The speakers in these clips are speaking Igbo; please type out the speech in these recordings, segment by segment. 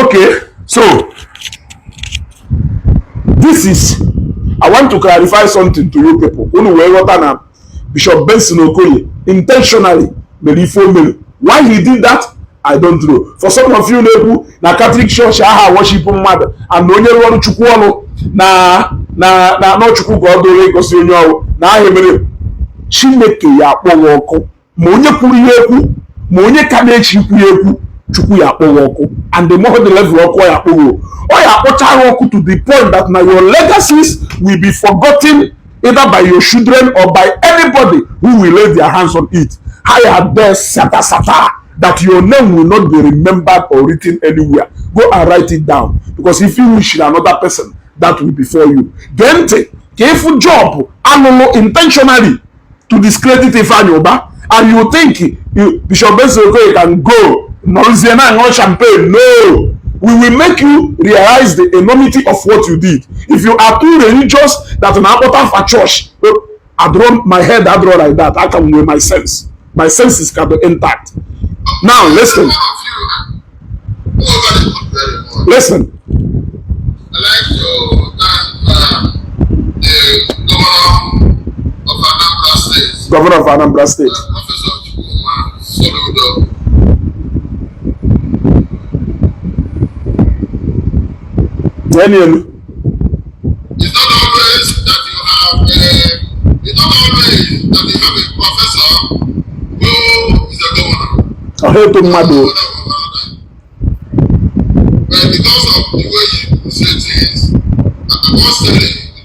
Okay, so this is, I want to clarify something to you people. Unu wee ghọta na Bishop Benson Okoye intentionally mere ife o mere. Why he did that, I don't know. For some of you na-ekwu na Catholic Church aha worship mmadụ and onye rụọ ọrụ Chukwu ọrụ na n'Chukwu ka ọ dụrụ ịgosi onye ọrụ na aha mere Chineke ya akpọghị ọkụ, ma onye kwuru ya ekwu, ma onye ka na-echi ikwu ya ekwu, Chukwu ya akpọghị ọkụ. And the more the level ọkụ ya akpọghị, ọ ya akpọcha ha ọkụ to the point that na your legacies will be forgotten either by your children or by anybody who will lay their hands on it. Ha ya there sata sata that your name will not be remembered or written anywhere. Go and write it down, because if you wish another person, that will be for you. Gee ntị ka ịfụ job alụlụ intentionally to discredit Ifeanyi Uba, and you think you, Bishop Benson Okoye, can go nọrọzie na aṅụ champagne. No, we will make you realize the enormity of what you did. If you are too religious that na akpọta for church, I draw my head, I draw like that. I can wear my sense, my senses can be intact. Now listen. One of you, who very much. Listen. I'd like to thank the governor of Anambra State, Governor of Anambra State, Professor Chukwuma Soludo. Daniel. It's not always that you have a, it's not always that you have a professor who is a governor. Ọha eto mmadụ. But because of the way you say things, I must say it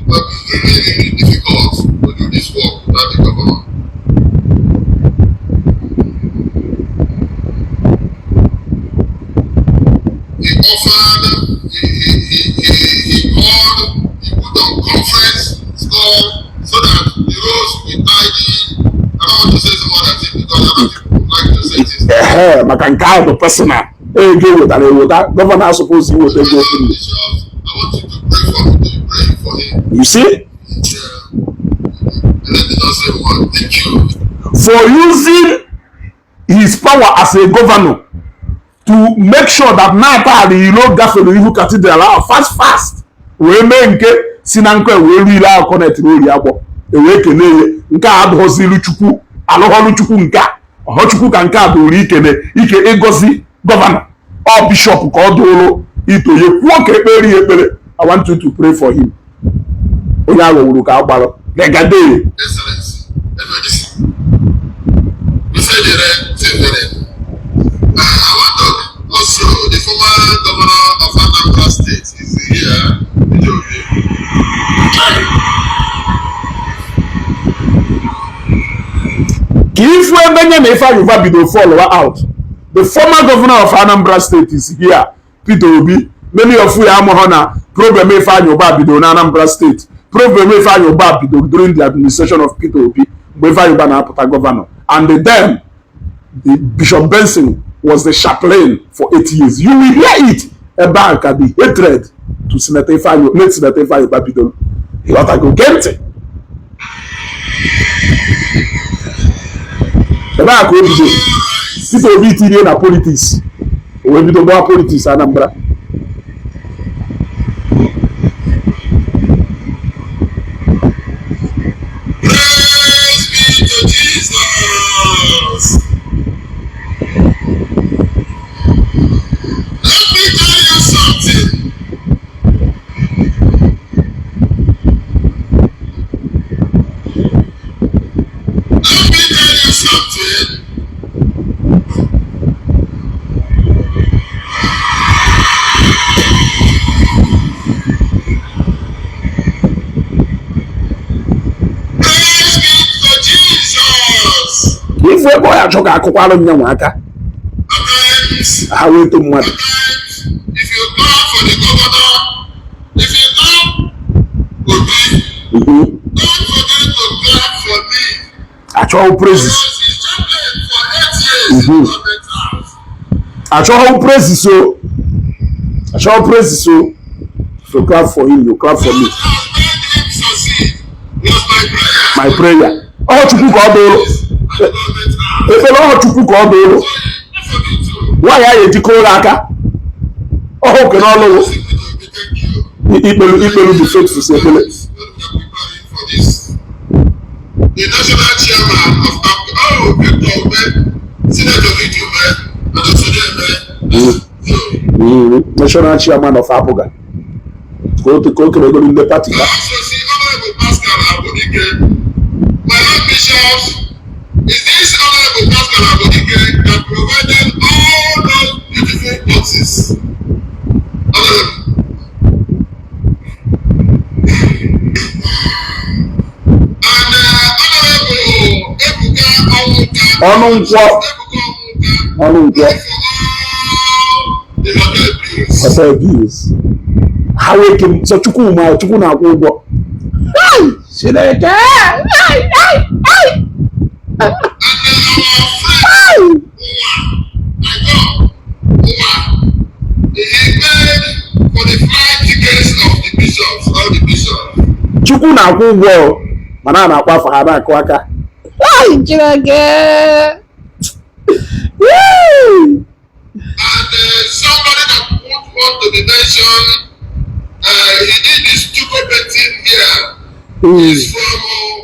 will be really, really difficult to do this work without the governor. He offered, he called, he put on conference call so that the roads will be tidy. I don't want to say some other thing because other people like to say things. Ehe, maka nke ahụ bụ personal ego ewetara eweta. Governor suppose iweta ego openly. Bishop, I want you to pray for me, to pray for him. You see? Yeah. Let me not say one. Thank you. For using his power as a governor to make sure that na-ata ilo gafere ihu cathedral ahụ fast fast, wee mee nke si na nkọ wee ruo ile ahụ connect n'ori agbọ, ewee kelee ya. Nke a adụghọzilu Chukwu alụghọlụ Chukwu, nke a ọhọ Chukwu ka nke a dụrụ ikene ike ịgọzi governor. Ọ bishop ka ọ dụrụ itoye kwuo ka ekpere ya ekpere. I want you to pray for him. Onye aghọwuru ka a gbara legade. Excellency. Anyway, this we say the red, say the red. I want to also, the former governor of Anambra State is here. Peter Obi. Ka ifu ebe nye na Ifeanyi Uba bido fall out. The former governor of Anambra State is here, Peter Obi. Many of you amụghọ na problem Ifeanyi Uba bidoro na Anambra State. Problem Ifeanyi Uba bidoro during the administration of Peter Obi, mgbe Ifeanyi Uba na-apụta governor, and then the Bishop Benson was the chaplain for 8 years. You will hear it. Ebe a ka the hatred to Senator Ifeanyi, late Senator Ifeanyi Uba bidoro. Ịghọtago? Gee ntị, ebe a ka o bido. Peter Obi tinye na politics, o wee bido gbaa politics Anambra. Praise be to Jesus. Let me tell you something. Let me tell you something. Praise be to Jesus. Ifu ebe ọ ya achọ ka akụkwalụ nyanwa aka. Sometimes, Ha wee to mmadụ. sometimes, if you clap for the governor, if you clap Obi, don't forget to clap for me. Achọghị praises. Because he's chaplain for 8 years in government house. Achọghị praises o, achọghị praises o. If you clap for him, you clap for me. God has made him succeed was my prayer. My prayer, ọ Chukwu ka ọ dụrụ. At the government house. Ekpere ọ Chukwu ka ọ dụrụ. So, for me too. Nwaanyị ahụ ejikọrọ aka. Ọhụ oke n'ọlụ Thank you. Ikpelu ikpelu the faithful si ekpele. For this. The national chairman of APGA, oh, Victor Umeh, Senator Victor Umeh, and also them, so, National chairman of APGA ka o kelegoro ndị party ha. Also see Honorable Pascal Abodike. My Lord Bishops, is this Honorable Pascal Abodike that provided all those beautiful boxes? Honorable. And Honorable Ebuka Onwuka. Ọnụ nkwọ. Ebuka Onwuka. Ọnụ nkwọ. For all the hotel bills. Hotel bills ha wee ke sọ Chukwu ma Chukwu na-akwụ ụgwọ. Ai, Chineke. Ai, ai, ai. And our friend Ai. Uwa, my God, Uwa, he paid for the flight tickets of the bishops, all the bishops. Chukwu na-akwụ ụgwọ o, mana a na-akpọ afọ ha na-akụ aka. Ai, Chineke. Woo! And somebody that won't want to be mentioned, he did this stupid painting here. He's from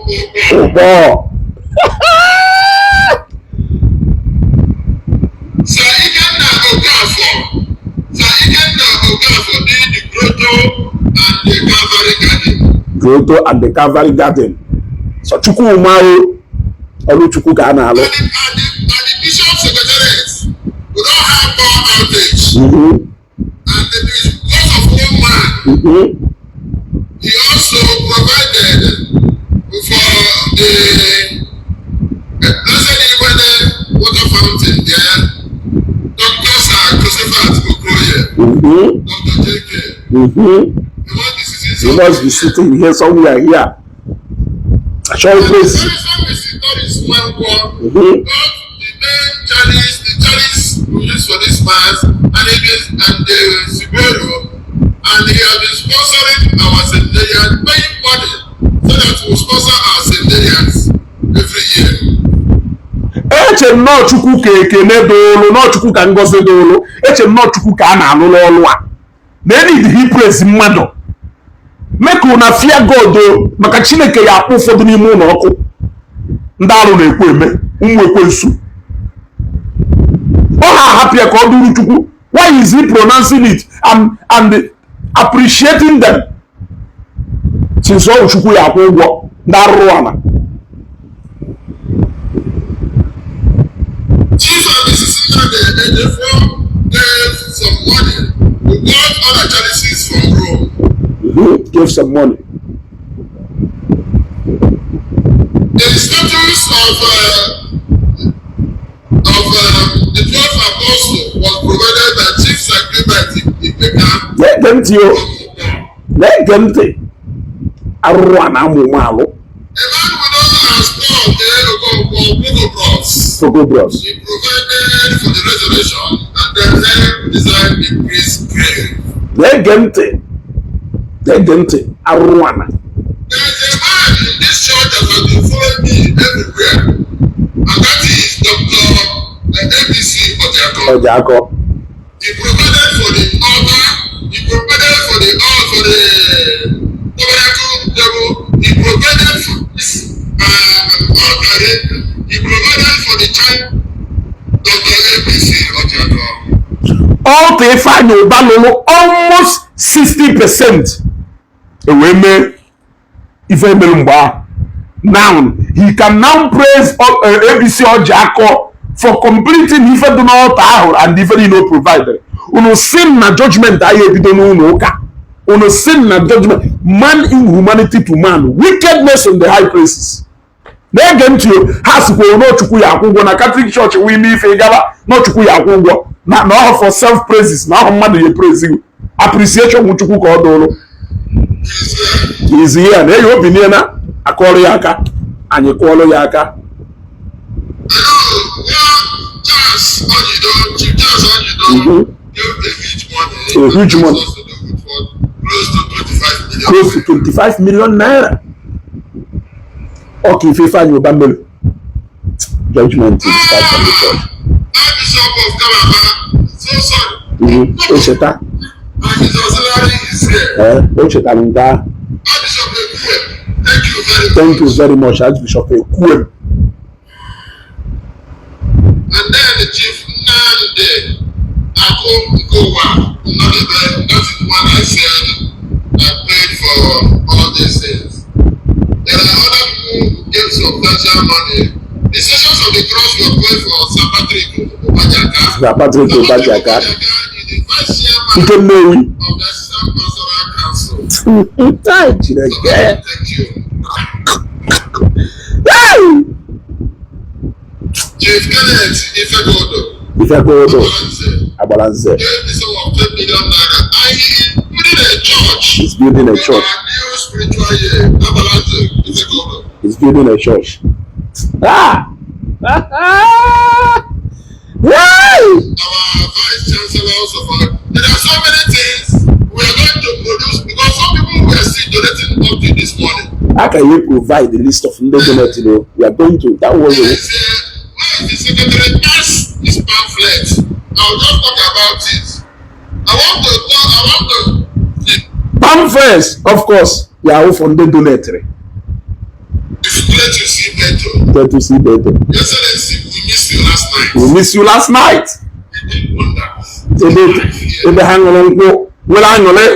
Ukpo. Ụgbọ. Sir Ikenna Okafor. Sir Ikenna Okafor did the grotto and the Calvary Garden. Grotto and the Calvary Garden. So Chukwu ma o, ọrụ Chukwu ka a na-alụ. And the bishop secretariat, we don't have power outage. And it is because of one man, he also provided for the Blessed Iwene water fountain there. Dr. Sir Josephat Okoye, Dr. JK, he must be sitting He must be sitting here somewhere here. Achọghị praise. Barrister Mrs. Doris Nwankwo got the main chalice, the chalice we use for this mass, and it is and the Sibero, and he has been sponsoring our seminarians, paying money so that we sponsor our seminarians every year. Eche m nọọ Chukwu ka ekene dụlụ, nọọ Chukwu ka ngọzi dụlụ. Eche m nọọ Chukwu ka a na-alụlụ ọlụ a na enid he praise mmadụ. Make una fear God o, maka Chineke ya akpọ ụfọdụ n'ime ụlọ ọkụ. Ndị arụ na-ekwe eme ụmụ ekwensu ọ ha ahapụ ya ka ọ dụrụ Chukwu. Why is he pronouncing it and appreciating them, since ọ bụ Chukwu ya akwụ ụgwọ ndị arụrụ ala? Chief and Mrs. Nnamdi Ejiofor gave some money. We got other chalices from Rome. Gave some money. The status of the 12th apostle was provided by Chief Secretary Ipeka. Na-ege ntị o, na-ege ntị. Arụrụ a na-amụ ụmụ alụ. A man we know as Paul A. Okonkwo Pogo Bros. Togo Bros. He provided for the resurrection and then helped design the priest's grave. Na-ege ntị, na-ege ntị, arụrụ ana. There is a man in this church that has been following me everywhere, and that is Dr. ABC Ojiako. Ọjà akọ. He provided for the altar, he provided for the tabernacle table, he provided for this altar, he provided for the child, Dr. ABC Ojiako. Altar Ifeanyị Ụba lụrụ almost 60% ewee mee ife mere mgbe ahụ. Now he can now praise ABC Ojiako for completing ife dị n'altar ahụ and ife niile o provided. Unu si m na judgment anyị ebido n'ụlọ ụka. Unu si m na judgment. Man, inhumanity to man, wickedness in the high places. Na-ege ntị o, ha sikwa n'Ochukwu ya akwụ ụgwọ na Catholic Church wee ime ife gaba n'Ochukwu ya akwụ ụgwọ na ọhụ for self praises na ọhụ mmadụ ya praise you, appreciation nwụ Chukwu ka ọ dụrụ izi ya na eyi obi niile na akọrọ ya aka, anyị kụọrọ ya aka. I know one Charles Onyido, Chief Charles Onyido, gave a huge money. A huge money. Also do with what? Close to 25 million. Close to 25 million naira. Ọ ka ife Ifeanyị Ụba mere. Judgment will start from the church. Archbishop of Calabar, so sorry. Echeta. And his auxiliary is here. Ee, o chetara nke ahụ. Archbishop Ekwuem, thank you very Thank you much. very much, Archbishop Ekwuem. And then the Chief Nnamdi Aku Nkowa, Nnamdi, that is the one I said that paid for all these things. There are other people who gave substantial money. The Stations of the Cross were paid for Sir Patrick Obajaka. Sir Patrick Sir Obajaka. Obajaka is the vice chairman Ike Nnewi. of the Assistant Pastoral Council. Tai So, Chineke. thank you. Hey! Chief Kenneth Ifegodo, Ifegodo. Abalanze, Agbalanze. gave the sum of 10 million naira and he is building a church. He's building a In church. our new spiritual year, Abalanze Ifegodo. He's building a church. Ah! Why? Our vice chancellor also for there are so many things we are going to produce because some people were still donating up to this morning. How can you provide the list of ndị donated? We are going to that was There is a where is the secretary pass this pamphlet? I will just talk about it. I want to talk, I want to pamphlets, of course. Ya for ndị donated. Display to see better. Get to see better. Your Excellency, we missed you last night. We miss you last night. You did wonders. Ebe ebe ha ṅụrụ nkwụ nwere aṅụrị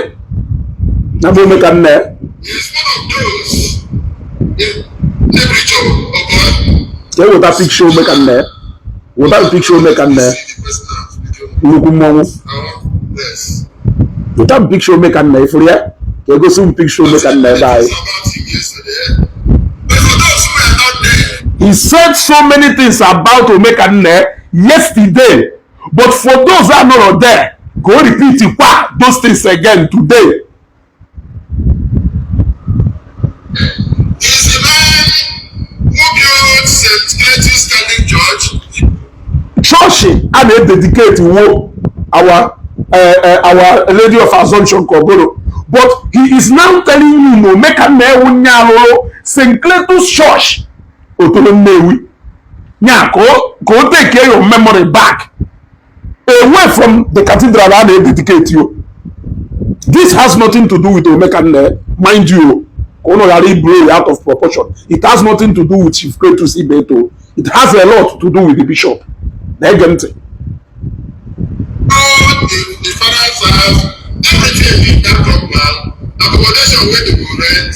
na bụ ome ka nne. He's one of those in Nebricho, okay? Ka e weta picture ome ka nne. Weta picture ome ka nne. See the person I'm speaking. Nnukwu mmọnwụ. I want this. Weta m picture ome ka nne ifuru ya ka egosi m picture ome ka nne ebe anyị. About him yesterday. But for those who are not there, He said so many things about Omekanne yesterday, but for those that are not there, go repeat kwa those things again today. He's the man who built St. Cletus Catholic Church. Church a na-dedicate wo our Lady of Assumption Kogoro, but he is now telling you na Omekanne ewu nya alụrụ St. Cletus Church Otolo Nnewi nya ka o take your memory back away from the cathedral a na-dedicate you. This has nothing to do with Omekanne, mind you. Ka unu ghara iblow out of proportion. It has nothing to do with Chief Cletus Ibeto. It has a lot to do with the bishop. Na-ege ntị. All the father's house, everything in that compound, accommodation where they go rent.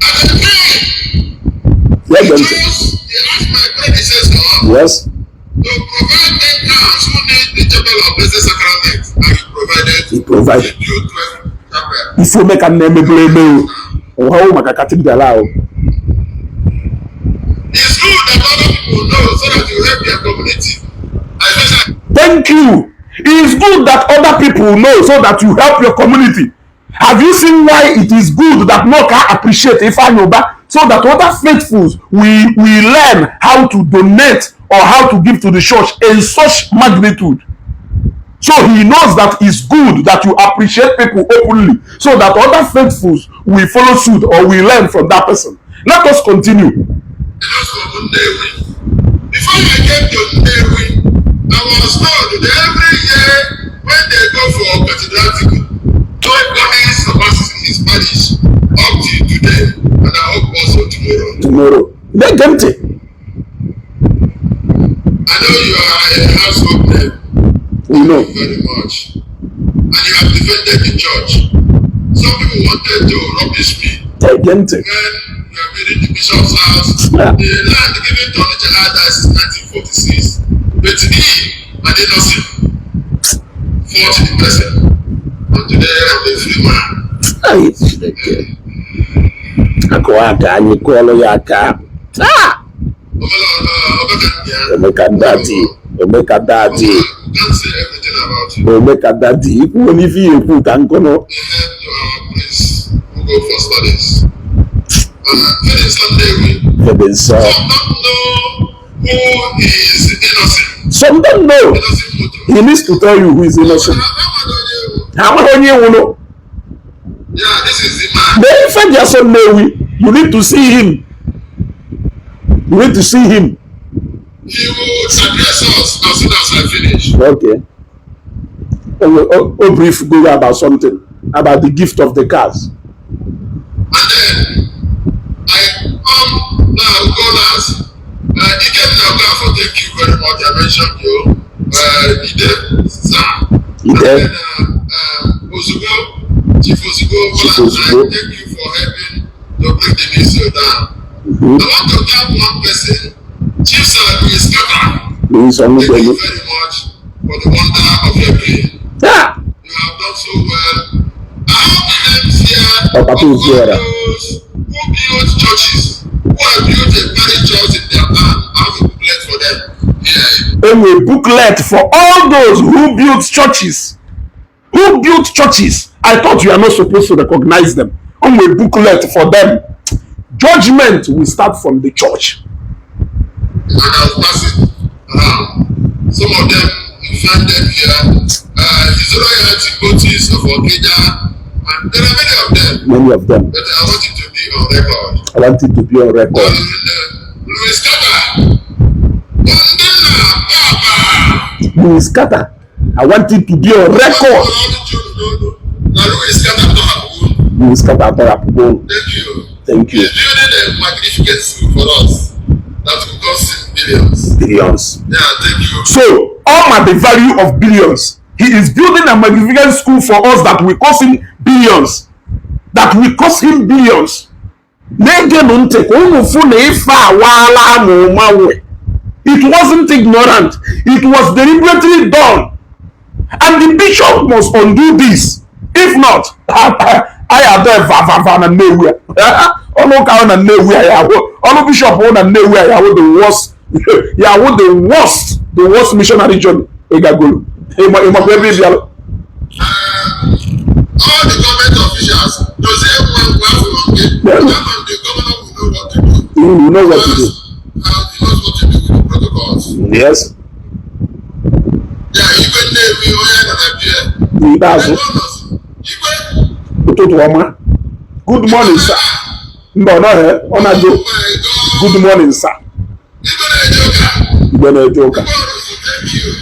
At the time, Na-ege he ntị. chose, he asked my predecessor to provide 10 towns who need the chapel of Blessed Sacrament, and he provided. He provided. He built 12 chapel. Ife Omekanne emebere eme o ọha maka cathedral ahụ. It's good that other people know so that you help their community. Especially Thank you. It's good that other people know so that you help your community. Have you seen why it is good that Noka appreciate Ifeanyi Uba so that other faithfuls we learn how to donate or how to give to the church in such magnitude? So he knows that it's good that you appreciate people openly so that other faithfuls will follow suit or will learn from that person. Let us continue. Just from Nnewi. Before I came to Nnewi, I was told that every year when they go for cathedratical, nobody surpasses his parish up till today, and I hope also tomorrow. Tomorrow. Na-ege ntị. I know you are a household name. We know. Thank you very much. And you have defended the church. Some people wanted to rubbish me Na-ege ntị. When we were building the bishop's house. The land given to Onitsha Archdiocese in 1946. But he and Innocent fought the person. And today I'm a free man. Ai, Chineke. Akụwa aka anyị kụọlụ ya aka. Ah! Omeka Emeka Daddy, Emeka Daddy, Can't say everything about you. Emeka Daddy, ikwuo n'ife ya ekwu ka nkụnụ. The head to our priests who go for studies. Philip Sunday, Ebe nsọ. some don't know who is Innocent. Some don't know. Innocent Moto. He needs to tell you who is Innocent. Ha amaghị onye nwụrụ. Yeah, this is the man. Na ife dị asọ Nnewi, you need to see him. You need to see him. He will address us as soon as I finish. Okay. O brief go about something about the gift of the cars. And then I come now, go last. Ikenna Okafor, thank you very much. I mentioned you. Ide, sir. Ide. And then Ozugbo, Chief Ozugbo, Chief Valentine, Ozugbo. thank you for helping to bring the missile down. I want to thank one person, Chief Sir Louis Carter. Louis Thank you Onwugbelu. very much for the wonder of your being. Ah! You have done so well. I have the names here Papa of all Ozuora. those who built churches, who have built a parish church in their land. I have a booklet for them here. Enwe booklet for all those who built churches. Who built churches? I thought you are not supposed to recognize them. Onwe booklet for them. Judgment will start from the church. And I'll pass it around. Some of them, you find them here. His Royal Otis of Okija, and there are many of them. Many of them. But I want it to be on record. I want it to be on record. Louis Carter, Ndinna Papa. Louis Carter. I want it to be on record. Na Louis Carter tọhapụ. Louis Carter atọrapụgo. Thank you. Thank you. He's building a magnificent school for us that will cost him billions. Billions. Yeah, thank you. So, all at the value of billions. He is building a magnificent school for us that will cost him billions. That will cost him billions. Na-egenụ ntị ka unu fụ na ife awaala ama ụma nwe. It wasn't ignorant. It was deliberately done. And the bishop must undo this. If not, I adọ vavava na Nnewi a. Ọnụ ụka ahụ na Nnewi a ya ahụ. Ọnụ bishop ahụ na Nnewi a ya ahụ the worst. Ya ahụ the worst missionary journey ị gagoro. Ịmakwa ebe ị bịara. All the government officials, dozie nwa ngwa afọ nke. Yeah. That man, the governor will know what to do. You know what to do. He knows what to do with the protocols. Yes. Yeah, Igwe Nnewi, onye nọ na bie. N'ikpeazụ, Igwe, ụtụtụ ọma. Good morning, sir. Mba, ọ nọghị, ọ na-ajụ. Oh my God. Good morning, sir. Igwe na-eje ụka. Igwe na-eje ụka. Igwe ọrụsụ, thank you.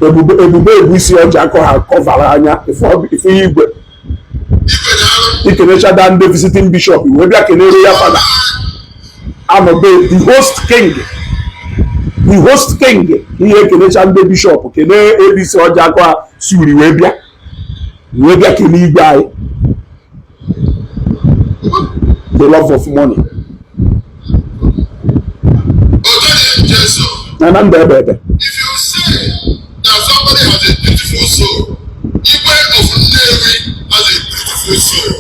Ebube ebube ebu isi ọja akọ ha kọvara anya ife igwe. Igwe daalụ. Ikenechada ndị visiting bishop wee bịa kenere ya fada. Anọbe the host king. The host king ihe ekenecha ndị bishop kene abc ọja akọ ha suri wee bịa. Wee bịa kene igwe anyị. The love of money. Otoni Jesu. Na na ndụ ebe ebe. If you say that somebody has a beautiful soul, Igwe of Nnewi has a beautiful soul.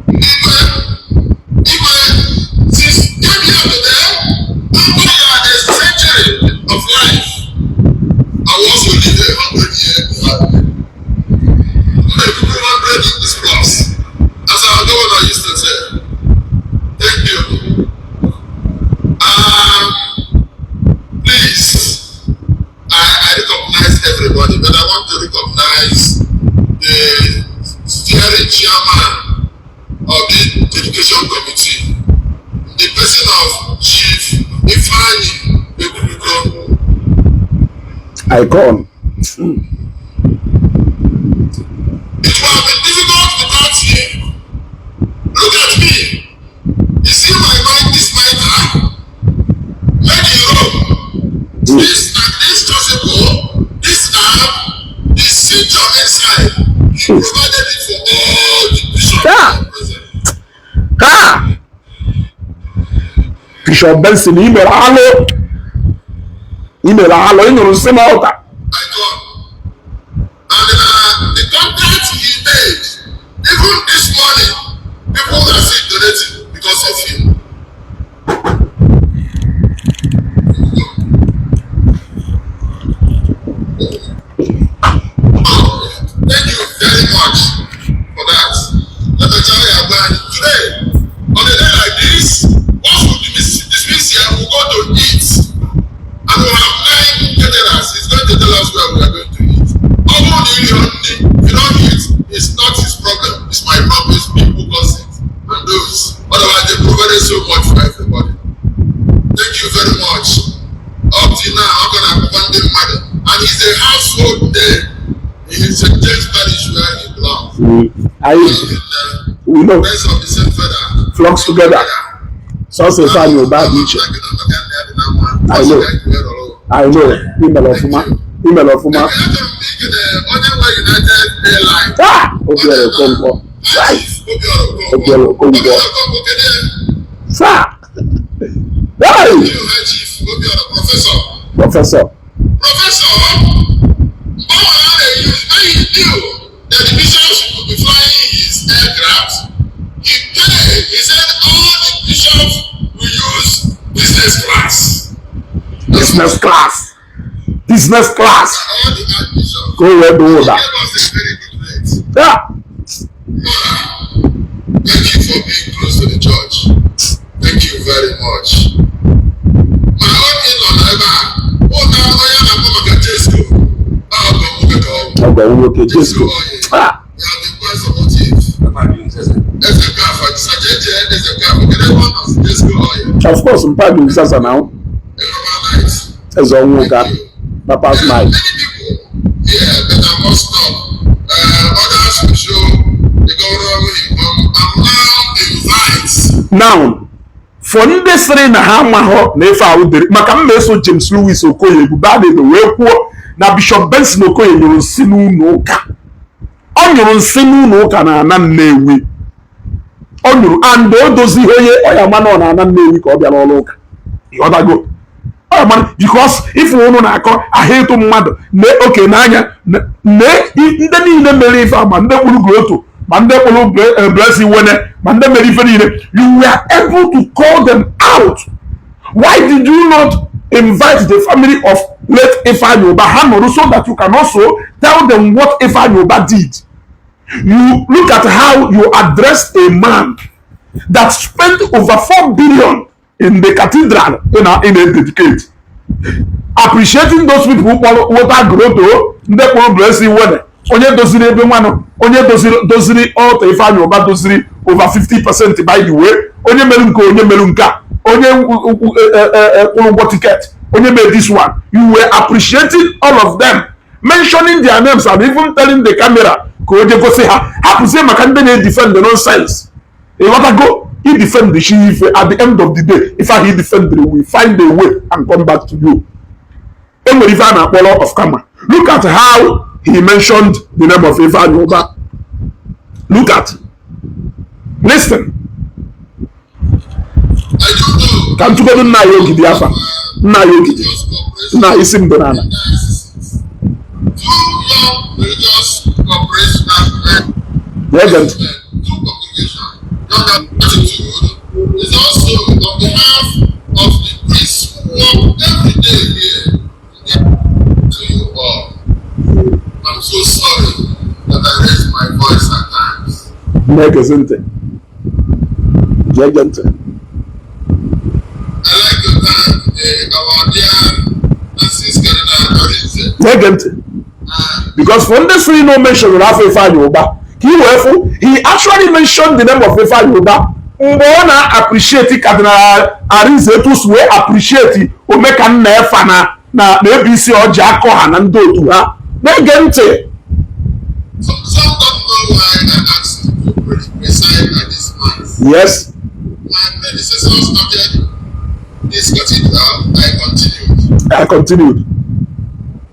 Igwe, Igwe, since came here today, after you are a century of life, I will also live 100 years behind me. Maybe 100 is plus, as our governor used to say. Thank you. Please, I recognize everybody, but I want to recognize the steering chairman of the education committee, the person of Chief Ifeanyi Ekwugo. Icon. It would have been difficult without him. Look at me. You see my mind, this mitre? Made in Rome. This and this chasuble, this arm, the cincture inside. He provided it for all the bishops Ah. present. Ha! Bishop Benson, i mere alụ. I mere alụ, ị nyụrụ nsị n'ọta. Icon. And the contract he made, even this morning, people are still donating because of him. Thank you very much for that. Let me tell you about today. On a day like this, once we dismiss here, we go to eat. And we have nine caterers. He's going to tell us where we are going to eat. Although the if you don't eat, it's not his problem. It's my problem. It's people who cause it. And those. Otherwise, they provided so much. Anyị, we know. Birds of the same feather. Flocks together. Sọsọ Ifeanyị Ụba dị iche. I know. I know. Imere ọfụma, imere ọfụma. Onye nwe United Airlines. Ah, Obiora Okonkwo, right. Obiora Okonkwo. Obiora Okonkwo, kedu ya? Sir, hey. You high chief Obiora, professor. Professor. Professor, Mgbanwe na-use when he knew that the bishops would be flying his aircraft, he paid, he said all the bishops will use business class. Business class, business class. All the archbishops. Ka o wee doo He ụda. gave us a very good rate. Ah. Thank you for being close to the church. Thank you very much. My own in-law nọ ebe a. Ụna onye a na-akpọ maka Jesco. Ọ bụ nwoke ka ọ bụ. Ọgọ nwoke Jesco. Ah. He has been quite supportive. Eze Gafọ, Sajeje Eze Gafọ, kedu ebe ọ nọ? Jesco Oil. Of course, mpa gị zaza na Eroma Night. Eze Ọnwụka, Papa's Night. Many people here, but I must stop. Others will show the governor when he come. I'm now invite. Now, for ndị sịrị na ha amaghọ na ife ahụ dere maka mma eso James Louis Okoye ebube adịghị wee kwuo na Bishop Benson Okoye nyụrụ nsị n'ụlọ ụka, ọ nyụrụ nsị n'ụlọ ụka na ana Nnewi. Ọ nyụrụ and o dozighị onye ọ ya ama na ọ na-ana Nnewi ka ọ bịa n'ọrụ ụka. Ịghọtago? Ọ ya mana because ife ụnụ na-akọ ahịa ịtụ mmadụ na oke n'anya nee ndị niile mere ife a, ma ndị kpụrụ groto, ma ndị kpụrụ Blessing Wene, ma ndị mere ife niile, you were able to call them out. Why did you not invite the family of late Ifeanyi Uba, ha nọrọ, so that you can also tell them what Ifeanyi Uba did? You look at how you address a man that spent over 4 billion in the cathedral in a dedicate, appreciating those people kpọrọ water grotto, ndị kpọrọ Blessing Wene, onye doziri ebe nwanụ, onye doziri altar Ifeanyi Uba, doziri over 50%, by the way, onye mere nke, onye mere nke a, onye kwụrụ ụgwọ ticket, onye mere this one. You were appreciating all of them, mentioning their names and even telling the camera ka o je gosi ha. Hapụzie maka ndị na-edefend the nonsense. Ịghọtago? I defend the chi ife, at the end of the day, ife ahụ i defend will find a way and come back to you. Enwere ife a na-akpọ law of karma. Look at how he mentioned the name of Ifeanyi Uba. Look at, listen. I don't know. Ka ntụgodu nna ya Ogidi, afa nna ya Ogidi, nna isi mbụ n'ala. Two young religious corporation Na-ege ntị. Two congregation. Young attitude is also on behalf of the priests who work every day here to you all. I'm so sorry that I raise my voice at times. Na-egezi ntị, ga-ege ntị. I like to thank our dear Francis Cardinal Arinze. Na-ege ntị, because for ndị sịrị na o mentioned afọ Ifeanyi Uba, ka i wee fụ, he actually mentioned the name of Ifeanyi Uba mgbe ọ na-appreciate Cardinal Arinze, etu si wee appreciate Omekanna Efa na ABC ọji akọ ha na ndị otu ha. Na-ege ntị. Some don't know why I asked to preside at this mass. My predecessor started this cathedral, I continued. I continued.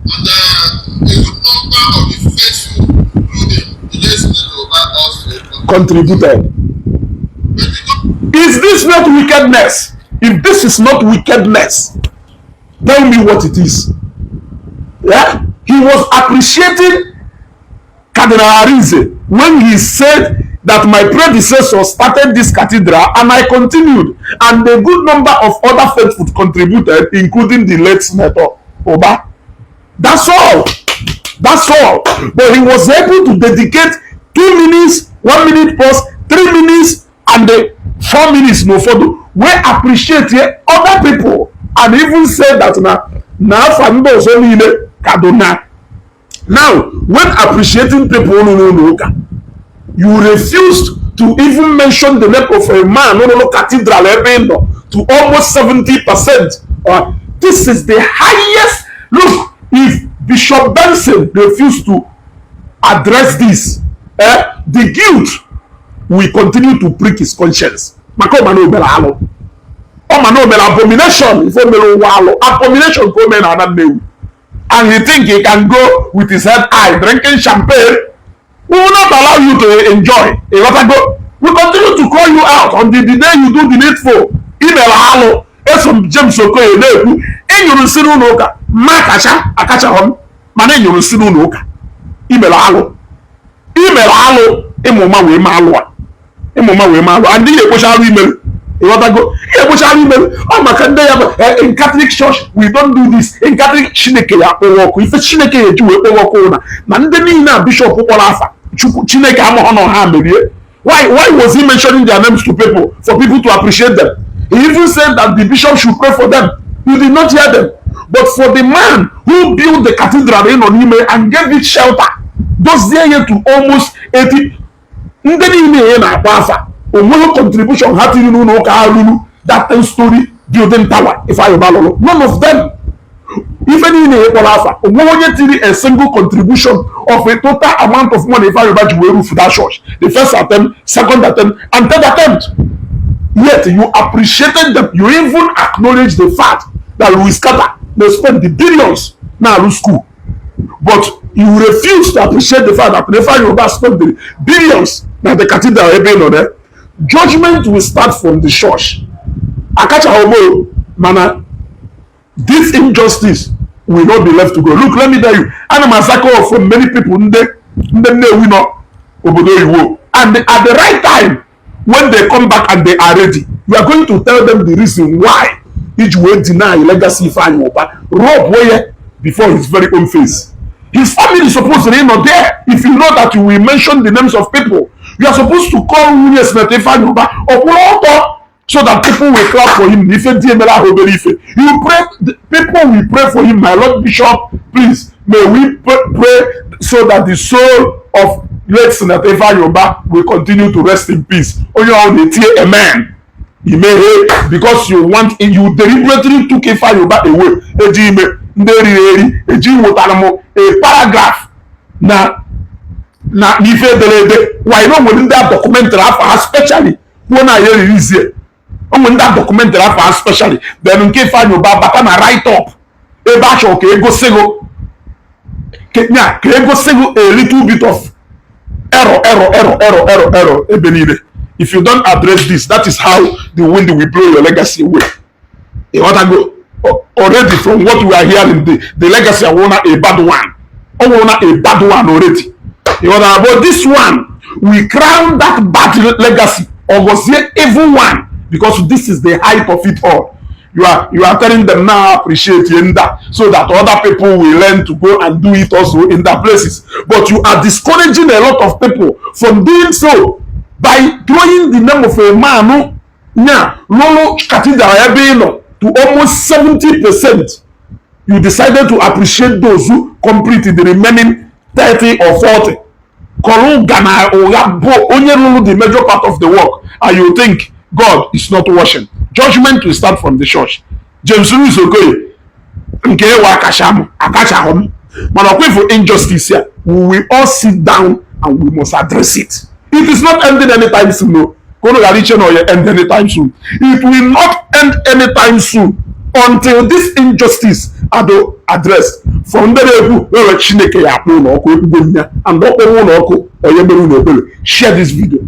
And a good number of the faithful, including the late Senator Uba, also contributed. But because Is this not wickedness? If this is not wickedness, tell me what it is. Yeah, he was appreciating Cardinal Arinze when he said that my predecessor started this cathedral and I continued, and a good number of other faithful contributed, including the late Senator Uba. That's all, that's all. But he was able to dedicate 2 minutes, 1 minute plus 3 minutes and the 4 minutes n'ụfọdụ wee appreciate other people and even say that na afa ndị ọzọ niile ka do na. Now, when appreciating people n'ụlọ ụka, you refused to even mention the name of a man n'ụlọ cathedral ebe ị nọ to almost 70%. This is the highest. Look, if Bishop Benson refused to address this, eh, Guilt will continue to prick his conscience, maka ọ ma na o mere alụ, ọ ma na o mere abomination. Ife o mere ụwa alụ, abomination ka o mere na ana Nnewi, and he think he can go with his head high drinking champagne. We will not allow you to enjoy. Ịghọtago? We continue to call you out until the day you do the needful. Imere alụ. Eso m James Okoye na-ekwu, ịnyụrụ nsị n'ụlọ ụka. Ma kacha akachahụ m, mana ịnyụrụ nsị n'ụlọ ụka. Imere alụ, imere alụ. Ịmụma wee ma alụ a, ịmụma wee ma alụ and ihe ekpocha arụ imere. Ịghọtago? Ihe ekpocha arụ imere. Ọ maka ndị ya bụ, "In Catholic Church we don't do this." In Catholic, Chineke ya akpọghị ọkụ. Ife Chineke ya eji wee kpọghị ọkụ na na ndị niile a bishọp kpọrọ afa, Chukwu Chineke amaghọ na ha merie. Why was he mentioning their names to people? For people to appreciate them. He even said that the bishop should pray for them. You did not hear them. But for the man who built the cathedral ịnọ n'ime and gave it shelter, dozie ya to almost 80, ndị niile ya na-akpọ afa, onweghị contribution ha tiri n'ụlọ ụka ha ruru that 10 story building tower Ifeanyi Uba lụrụ. None of them. Ife niile ya kpọrọ afa, onweghị onye tiri a single contribution of a total amount of money Ifeanyi Uba ji wee roof that church, the first attempt, second attempt and third attempt. Yet you appreciated them. You even acknowledge the fact that Louis Carter dey spend the billions na-arụ school, but you refuse to appreciate the fact that Ifeanyi Uba spend the billions na the cathedral ebe ị nọ there. Judgment will start from the church. Akachaghị m, mana this injustice will not be left to go. Look, let me tell you, ana m asakọ from many people, ndị Nnewi nọ obodo oyibo, and at the right time, when they come back and they are ready, you are going to tell them the reason why iji wee deny legacy Ifeanyi Uba, rob ya before his very own face. His family supposed to nọ there. If you know that you will mention the names of people, you are supposed to call nwunye Senator Ifeanyi Uba ọkwụrụ ọtọ so that people will clap for him. Ife di emere ahụ obere ife. You pray, the people will pray for him. "My Lord Bishop, please, may we pray so that the soul of late Senator Ifeanyi Uba will continue to rest in peace." Onye ọ na-etinye amen. Imeghe because you want, you deliberately took Ifeanyi Uba away. Eji ime ndị eriri eri eji wetara m a paragraph na n'ife ederede. Why na onwere ndị a documentary afọ ha specially kwuo na ya eririzie? Onwere ndị a documentary afọ ha specially, then nke Ifeanyi Uba bata na write up ebe a chọrọ ka egosi gị nya, ka egosi gị a little bit of error, error, error, error, error, error ebe niile. If you don't address this, that is how the wind will blow your legacy away. Ịghọtago? Already, from what we are hearing, the legacy awụna a bad one. Ọ wụna a bad one already. Ịghọtara? But this one, we crown that bad legacy, ọgọzie evil one, because this is the height of it all. You are telling them now, appreciate yenda, so that other people will learn to go and do it also in their places, but you are discouraging a lot of people from doing so by throwing the name of a man nya lụrụ cathedral ebe ị nọ to almost 70%. You decided to appreciate those who complete the remaining 30 or 40. Kọrọ ụga na ụgha bụ onye rụrụ the major part of the work, and you think God is not watching. Judgment will start from the church. James Louis Okoye, nke ịwa akacha m, akachahụ m, mana ọkwa ifu injustice ya, we will all sit down and we must address it. It is not ending anytime soon o. Ka unu ghara iche na ọ ya end anytime soon. It will not end anytime soon until this injustice ado addressed. For ndị na-ekwu wewe, Chineke ya akpọ ụlọ ọkụ. Ekwugo m ya, and ọ kpọrọ ụlọ ọkụ, onye mere ụlọ ebere. Share this video.